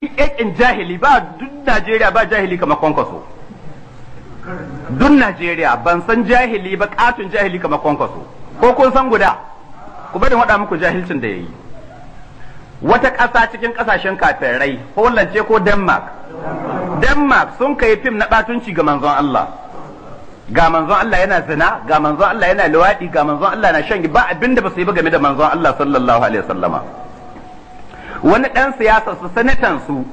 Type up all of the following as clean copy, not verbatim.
Ƙeƙin jahili ba duk Najeriya, ba jahili kamar Kwankwaso. Duk Najeriya ban san jahili ba katun jahili kamar Kwankwaso. Ko kun san guda? Ku bari waɗa muku jahilcin da ya yi. Wata ƙasa cikin ƙasashen kafirai, Holland ce ko Denmark? Denmark sun kai fim na ɓatunci ga manzon Allah. Ga manzon Allah yana zina, ga manzon Allah yana luwaɗi, ga manzon Allah na shan, ba abinda ba su yi ba game da manzon Allah sallallahu alaihi wasallama. Wani ɗan siyasa su, sanatan su,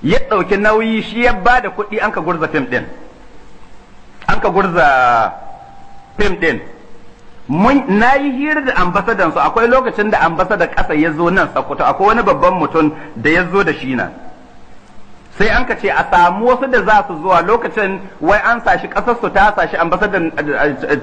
ya ɗauki nauyi, shi ya ba da kuɗi an ka gurza fim ɗin. An ka gurza fim ɗin. Na yi hira da ambasadan su. Akwai lokacin da ambasadan ƙasa ya zo nan Sokoto, akwai wani babban mutum da ya zo da shi nan. Sai an ka ce a samu wasu da za su zuwa lokacin, wai an sashi ƙasar su ta sashi ambasadan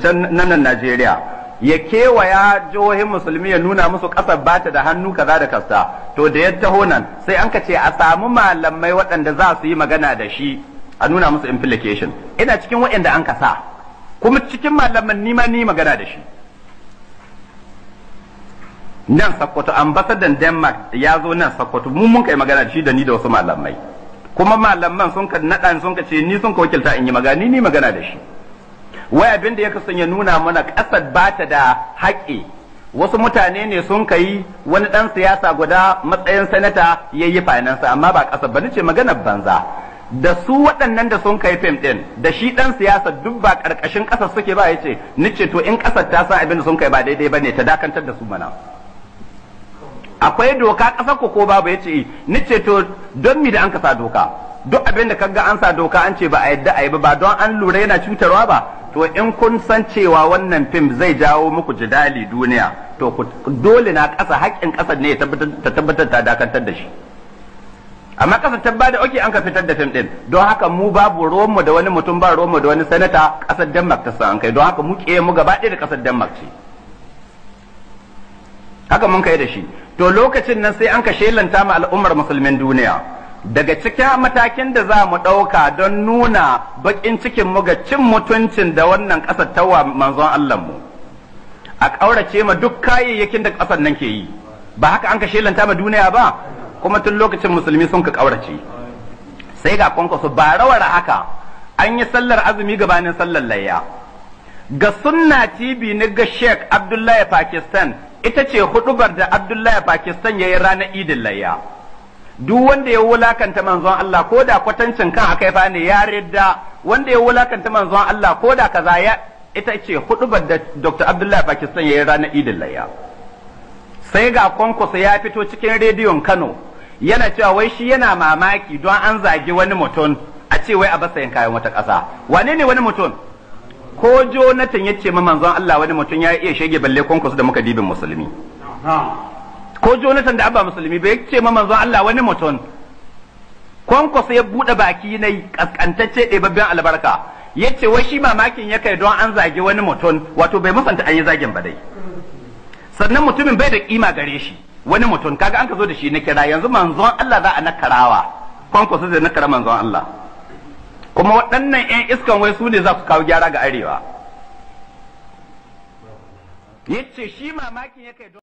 can nan Najeriya, ya kewaya jihohin musulmi ya nuna musu ƙasar bata da hannu kaza da kasta. To da ya taho nan, sai an ka ce a samu malamai waɗanda za su yi magana da shi, a nuna musu implication. Ina cikin waɗanda an ka sa, kuma cikin malaman nima ni magana da shi nan Sokoto. Ambasadan Denmark ya zo nan Sokoto, mu mun kai magana da shi, da ni da wasu malamai. Kuma malaman sun ka naɗa, sun ka ce ni sun ka wakilta in yi magana, ni magana da shi. Wai abin da ya kasan ya nuna mana ƙasar ba ta da haƙƙi, wasu mutane ne sun kai, wani ɗan siyasa guda matsayin sanata ya yi finance, amma ba ƙasar ba. Ce maganar banza. Da su waɗannan da sun kai fim ɗin da shi ɗan siyasa duk ba ƙarƙashin ƙasar suke ba? Yace ni ce to in ƙasar ta san abin da sun kai ba daidai ba ne, ta dakantar da su mana. Akwai doka ƙasar ku ko babu? Yace ni ce to don mi da an kasa doka? Duk abin da kaga an sa doka an ce ba a yadda a yi ba, ba don an lura yana cutarwa ba. To in kun san cewa wannan fim zai jawo muku jidali duniya, to dole na ƙasa, haƙƙin ƙasar ne ta tabbatar ta dakantar da shi. Amma ƙasar ta bada okay, an ka fitar da fim din. Don haka mu babu ruwanmu da wani mutum, ba ruwanmu da wani sanata. Ƙasar Denmark ta san an kai, don haka mu ke mu gaba ɗaya da ƙasar Denmark ce. Haka mun kai da shi. To lokacin nan sai an ka shelanta ma al'ummar musulmin duniya, daga cikin matakin da za mu ɗauka don nuna baƙin cikin mu ga cin mutuncin da wannan ƙasar tawa manzon Allah mu, a ƙaurace ma duk kayayyakin da ƙasar nan ke yi. Ba haka an ka shelanta ma duniya ba? Kuma tun lokacin musulmi sun ka ƙaurace. Sai ga Kwankwaso ba rawar haka, an yi sallar azumi gabanin sallar layya, ga Sunna TV ni ga Sheikh Abdullahi Pakistan. Ita ce hudubar da Abdullahi Pakistan ya yi ranar idin layya: duk wanda ya wulakanta manzon Allah, ko da kwatancin kan akai fa ne, ya ridda. Wanda ya wulakanta manzon Allah, ko da kaza ya, ita ce hudubar da Dr. Abdullahi Pakistan ya yi ranar idin layya. Sai ga Kwankwaso ya fito cikin rediyon Kano yana cewa wai shi yana mamaki don an zagi wani mutum a ce wai a basa kayan wata ƙasa. Wane ne wani mutum? Ko Jonathan ya ce ma manzon Allah wani mutum, ya iya shege, balle Kwankwaso da muka dibin musulmi. Ko Jonathan da abba musulmi bai ce ma manzon Allah wani mutum, Kwankwaso ya buɗe baki na kaskantacce ɗebabben albarka ya ce wai shi mamakin ya kai don an zagi wani mutum. Wato bai musanta an yi zagin ba dai, sannan mutumin bai da kima gare shi, wani mutum. Kaga an ka zo da shi na kira, yanzu manzon Allah za a nakarawa? Kwankwaso zai nakara manzon Allah? Kuma waɗannan 'yan iskan wai su ne za su kawo gyara ga arewa? Yace shi mamakin ya kai don